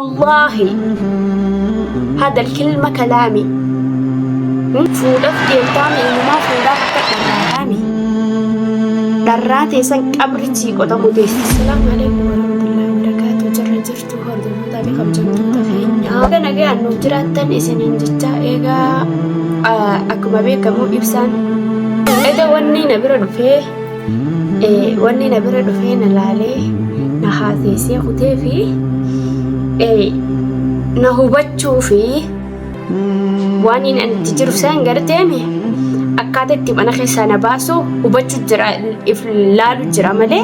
Wallaahi hada kilma kalaami. Fuudhaf deemtaami inumaa fuudhaaf akka dharraataami. Dharraa teessan qabrichi qotamu teessi. Asalaamu alaikum warahmatullahi wabarakatuh. Jirra jirtu hordoftoota fi kabajamtoota keenya. Baga nagayaan nuuf jiraattan isiniin jecha eegaa akkuma beekamu ibsaan eda wanni na bira dhufee Wanni na bira dhufee na laalee na haaseessee kutee fi na hubachuu fi waan inni ani itti jiru san garteemi akkaataa itti mana keessaa na baasu hubachuu jira if laalu jira malee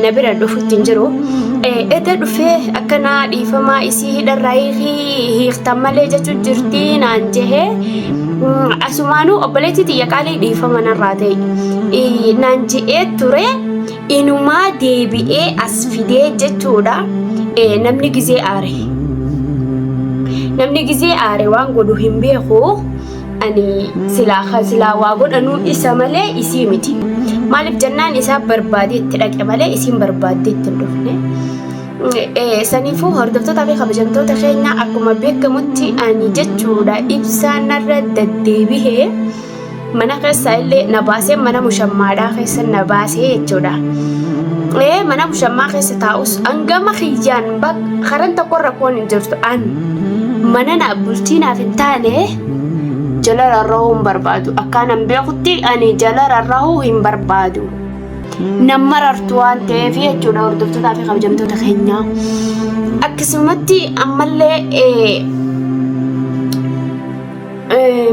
na bira dhufutti hin jiru. Eda dhufee akkanaa dhiifamaa isii hidharraa hiiktan malee jechuu jirti naan jehee asumaanuu obboleettii tiyya qaalii dhiifama narraa ta'e naan je'ee ture inumaa deebi'ee as fidee jechuudha namni gizee aare namni gizee aare waan godhu hin beeku ani silaa silaa waa godhanuu isa malee isii miti maaliif jennaan isaa barbaadee itti dhaqe malee isiin barbaaddee itti hin dhufne. Saniifuu hordoftootaa fi kabajamtoota keenya akkuma beekamutti ani jechuudha ibsaan narra deddeebihee mana keessaa illee na baasee mana mushammaadhaa keessa na baasee jechuudha. Mana mushammaa keessa taa'us hangama kiyyaan karan tokko rakkoon hin jirtu an mana na bultii naaf hin taane jala rarra'uu hin barbaadu akkaanan beekutti ani jala rarra'uu hin barbaadu. Nan marartu waan ta'eef jechuudha hordoftootaa fi kabajamtoota keenya. Akkasumatti ammallee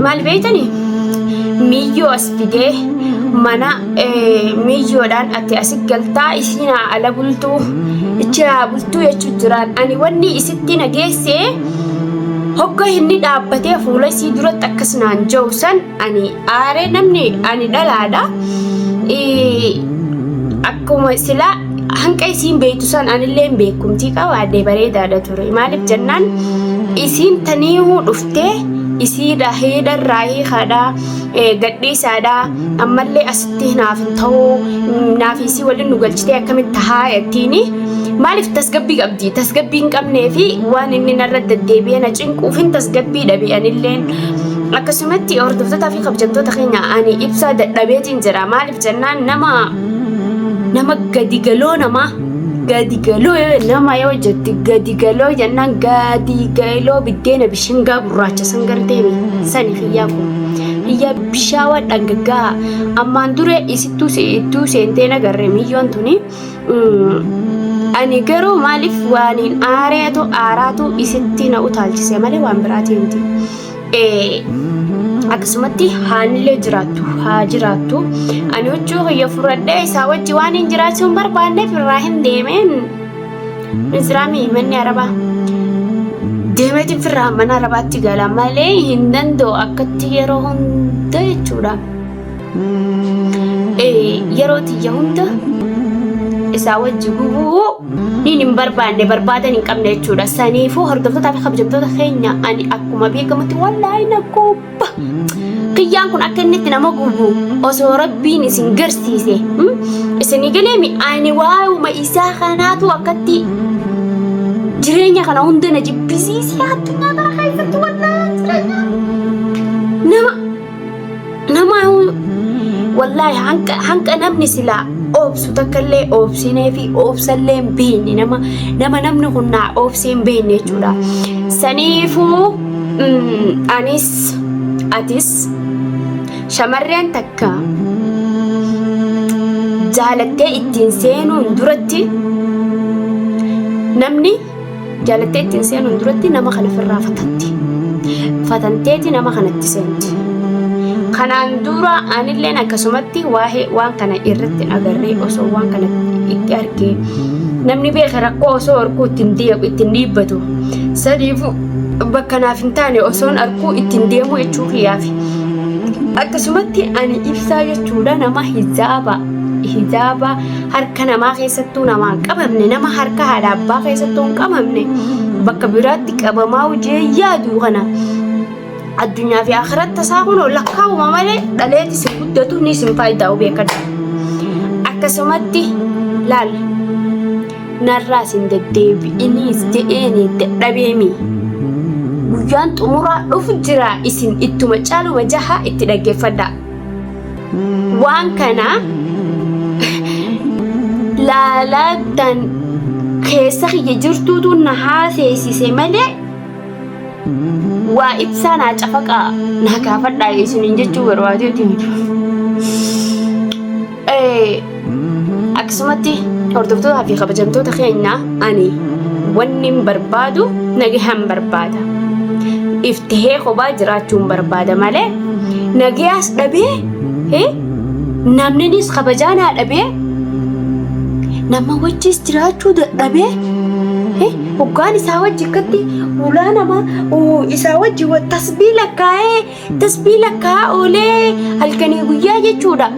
maal beektani miyyoo as fidee mana miyyoodhaan ati asi galtaa isiin haa ala bultuu ichi haa bultuu jechuu jiraan ani wanni isitti na geesse hogga inni dhaabbatee fuula isii duratti akkas naan jiru san ani aaree namni ani dhalaadha. Akkuma silaa hanqa isiin beektu san anillee beekumtii qabaadhe bareedaadha ture. Maaliif jennaan isiin taniihuu dhuftee isiidha hidharraa hiikaadha gadhiisaadha ammallee asitti naaf hin ta'uu naaf isii waliin nu galchitee akkamitti tahaa jettiini. Maaliif tasgabbii qabdi? Tasgabbii hin qabnee fi waan inni narra deddeebi'ee na cinquufin tasgabbii dhabe anilleen. Akkasumatti hordoftootaa fi kabajamtoota keenya ani ibsaa dadhabeetiin jira. Maaliif jennaan nama nama gadi galoo namaa gadi galoo nama yoo jetti gadi galoo jennaan gadi galoo biddeena bishingaa gurraacha san garteemi sani kiyyaa kun. Kiyyaa bishaawaa dhangaggaa ammaan dure isittuu ittuu seentee nagarre miyyoon tuni. Ani garuu maaliif waaniin aareetu aaraatu isitti na utaalchise malee waan biraatii miti. Akkasumatti haanillee jiraattu haa jiraattu. Ani huccuu kiyya fudhadhee isaa wajji waan hin jiraachuu hin barbaanneef irraa hin deemeen. Misiraami manni arabaa. Deemeetiin firraa mana arabaatti gala malee hin danda'u akkatti yeroo hunda jechuudha. Yeroo tiyya hunda isaa wajji gubuu niin hin barbaanne barbaadan hin qabne jechuudha. Saniifuu hordoftootaa fi kabajamtoota keenya ani akkuma beekamutti wallaahi na gubba. Kiyyaan kun akka inni itti nama gubu osoo rabbiin isin garsiise. Isinii galeemi ani waa'uma isaa kanaatu akkatti jireenya kana hunda na jibbisiise addunyaa kana keessatti wallaahi jireenya nama Nama wallaahi hanqa hanqa namni silaa oobsu takkallee oobsinee fi oobsallee hin beekne nama nama namni kun naa oobsee hin beekne jechuudha. Saniifuu anis atis shamarreen takka jaalattee ittiin seenuun duratti namni Jaalattee ittiin seenuun duratti nama kana ofirraa fatatti. Fatanteeti nama kanatti seenti. Kanaan dura anilleen akkasumatti waa'ee waan kana irratti hin agarree osoo waan kana itti argee namni beeke rakkoo osoo arguu ittiin deemu ittiin dhiibbatu. Saniifuu bakka naaf hin taane osoon arguu ittiin deemuu jechuu kiyyaafi. Akkasumatti ani ibsaa jechuudha nama hijaaba hijaaba harka namaa keessattuu namaa hin qabamne nama harka haadha abbaa keessattuu hin qabamne bakka biraatti qabamaa hojii yaadu kana addunyaa fi akhiratti tasaa kun lakkaa'uma malee dhaleeti isin guddatu ni isin faayidaa beekadha. Akkasumatti laal Narraas hin deddeebi'iniis je'eeni dadhabeemi. Guyyaan xumuraa dhufu jira isin ittuma caaluma jaha itti dhaggeeffadhaa. Waan kana laalaa tan keessa kiyya jirtuutu na haaseessise malee waa ibsaa naa cafaqaa naa gaafadhaa isiniin jechuu barbaadeeti miti. Akkasumatti hordoftootaa fi kabajamtoota keenya ani wanni hin barbaadu nagahan barbaada. Iftihee kophaa jiraachuun barbaada malee nagayaas dhabee namninis kabajaa naa dhabee nama wajjis jiraachuu dadhabee hoggaan isaa wajji akkatti ulaa namaa isaa wajji tasbii lakkaa'ee Tasbii lakkaa'aa oolee halkanii guyyaa jechuudha.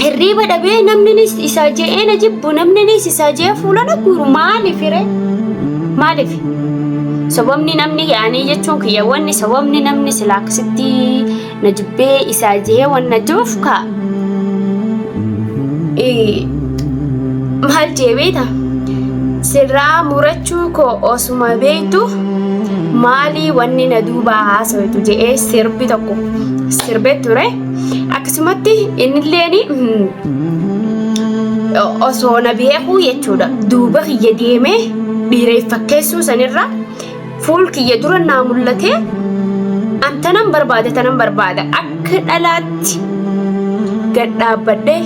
Hirriiba dhabee namninis isaa je'ee na jibbu namninis isaa je'ee fuula na guuru maaliif ree? Maaliif? Sababni namni yaanii jechuun kiyya wanni sababni namni silaa akkasitti na jibbee isaa je'ee wanna jiruuf kaa. Maal jee beekta? Sirraa murachuu koo osuma beektu maalii wanni na duubaa haasawitu je'ee sirbi tokko sirbee ture. Akkasumatti innilleen osoo na beekuu jechuudha duuba kiyya deemee dhiira if fakkeessuu sanirra fuul kiyya dura naa mul'atee an tanan barbaada tanan barbaada akka dhalaatti gad dhaabbadhee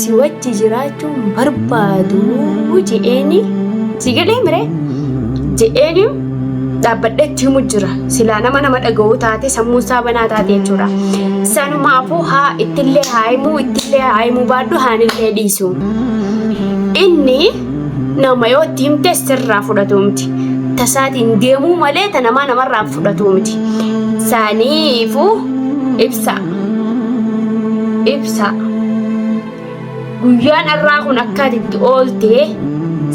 si wajji jiraachuun barbaadu je'eeni si galee miree je'eeni dhaabbadhee itti himu jira silaa nama nama dhaga'uu taate sammuun isaa banaa taate jechuudha sanumaafuu haa ittillee haa himuu ittillee haa himuu baadhu haanillee dhiisu inni nama yoo itti himte sirraa fudhatu miti. Tasaatiin deemuu malee ta namaa namarraa fudhatu miti. Saniifuu ibsa. Ibsa. Guyyaan har'aa kun akka ati itti ooltee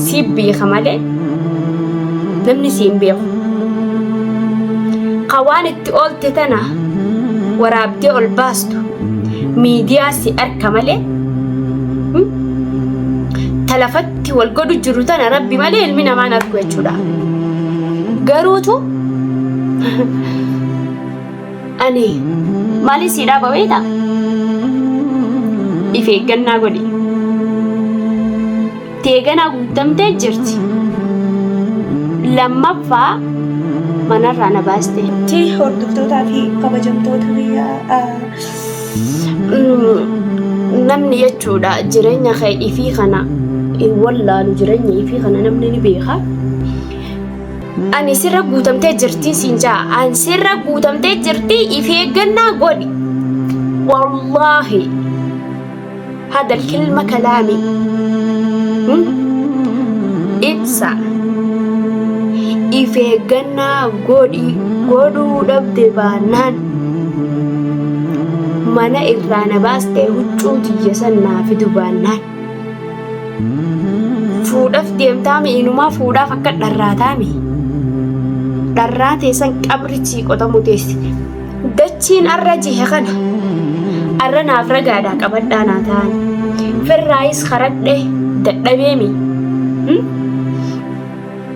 si beeka malee namni si hin beeku. Ka waan itti oolte tana waraabdee ol baastu miidiyaa si arka malee ta lafatti wal godhu jiru tana rabbi malee ilmi namaa hin argu jechuudha. Garuutu ani maali sii dhaaba beektaa? If eeggannaa godhi. Teeganaa guutamtee jirti. Lammaffaa manarraa na baaste. Ti hordoftootaa fi kabajamtoota biyya Namni jechuudha jireenya kee ifii kana hin wallaalu jireenya ifii kana namni ni beeka. Ani sirra guutamtee jirtii siin jaa an sirra guutamtee jirtii if eeggannaa godhi. Wallaahi hada kilma kalaami ibsa if eeggannaa godhi godhuu dhabde baannaan. Mana irraa na baastee huccuu tiyya san naa fidu baannaan. Fuudhaf deemtaami inumaa fuudhaaf akka dharraataami. Dharraa teessan qabrichi qotamu teessi. Dachiin arra jihe kana arra naaf ragaadhaa qabadhaa naa ta'an. Firraayis karadhe dadhabeemi.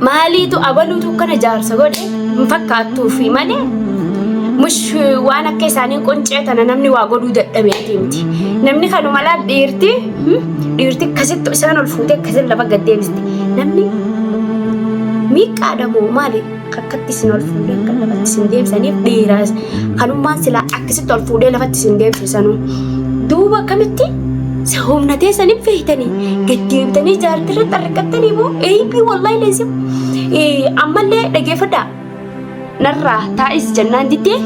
Maaliitu abaluutu akkana jaarsa godhe hin fakkaattuufi malee mush waan akka isaanii qoncee tana namni waa godhuu dadhabeeti miti. Namni kanuma laal dhiirti dhiirti akkasitti isaan ol fuutee akkasitti lafa gad deebisti. Namni miiqqaadha moo maali akkatti isin ol fuudhee akka lafatti isin deebisaniif dhiiraas kanummaan silaa akkasitti ol fuudhee lafatti isin deebisisanuu. Duuba akkamitti humna teessaniif feetanii gad deebitanii jaartirra xarriqqattanii moo eeybii wallaahi leesim ammallee dhageeffadhaa narraa taa'is jennaan diddee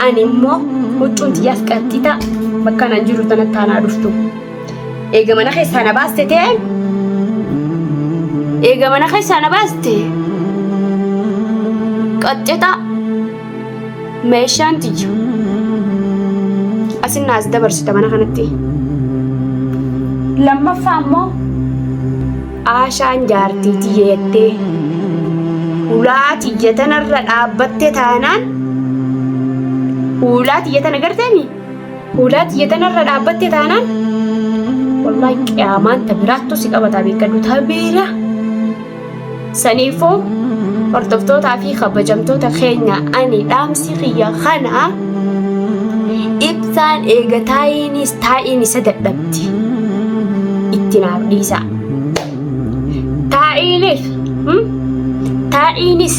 ani immoo huccuun tiyyaas qaxxitaa bakka nan jiru tanatti aanaa dhuftu. Eega mana keessaa na baaste ta'e eega mana keessaa na baaste qaxxitaa Meeshaan tiyya asin naas dabarsita mana kanatti. Lammaffaa immoo Aashaan jaartii tiyya jettee hulaa tiyya tanarra dhaabbatte taanaan hulaa tiyya tana garteemi hulaa tiyya tanarra dhaabbatte taanaan wallahi qiyaamaan ta biraattu si qabataa beekadhu ta biraa. Saniifuu hordoftootaa fi kabajamtoota keenya ani dhaamsi kiyya kana ibsaan eega taa'iinis taa'iin isa dadhabdi itti naaf dhiisaa. Taa'iinis taa'iinis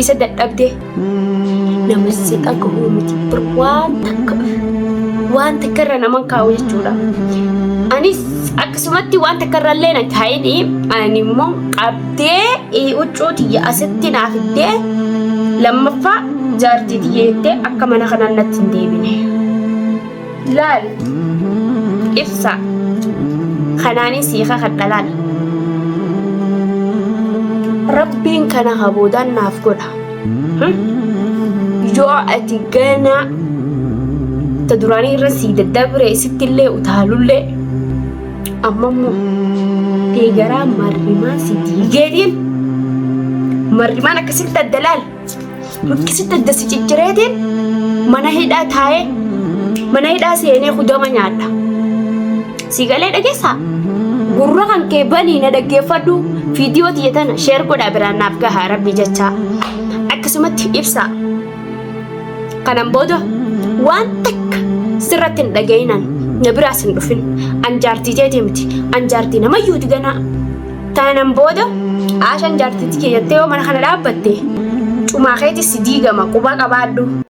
isa dadhabde nama si dhagahuu miti bir waan takka waan takka irra naman kaa'u jechuudha. Anis akkasumatti waan takka irra illee na kaa'ini ani immoo qabdee huccuu tiyya asitti naa fiddee lammaffaa jaartii tiyya jettee akka mana kanaan natti hin deebine. Laal ibsa kanaanin sii kakadha laal. Rabbiin kana ka boodaan naaf godha. Yoo ati ganaa ta duraanii irra sii daddabre sittillee utaalullee amma immoo deegaraa marrimaan si diigeetiin marrimaan akkasitti adda laal akkasitti adda si ciccireetiin mana hidhaa taa'ee mana hidhaa seenee kudama nyaadha. Si galee dhageessaa? Gurra kan kee banii na dhaggeeffadhu viidiyoo tiyya tana sheer godhaa biraan naaf gahaa rabbi jechaa. Akkasumatti ibsaa. Kanan booda waan takka sirratti hin dhaga'inan na biraas hin dhufin. An jaartii teetii miti. An jaartii namayyuuti ganaa. Taanan booda aashaan jaartii tiyya jettee yoo mana kana dhaabbatte cumaa keetis si diigama quba qabaadhu.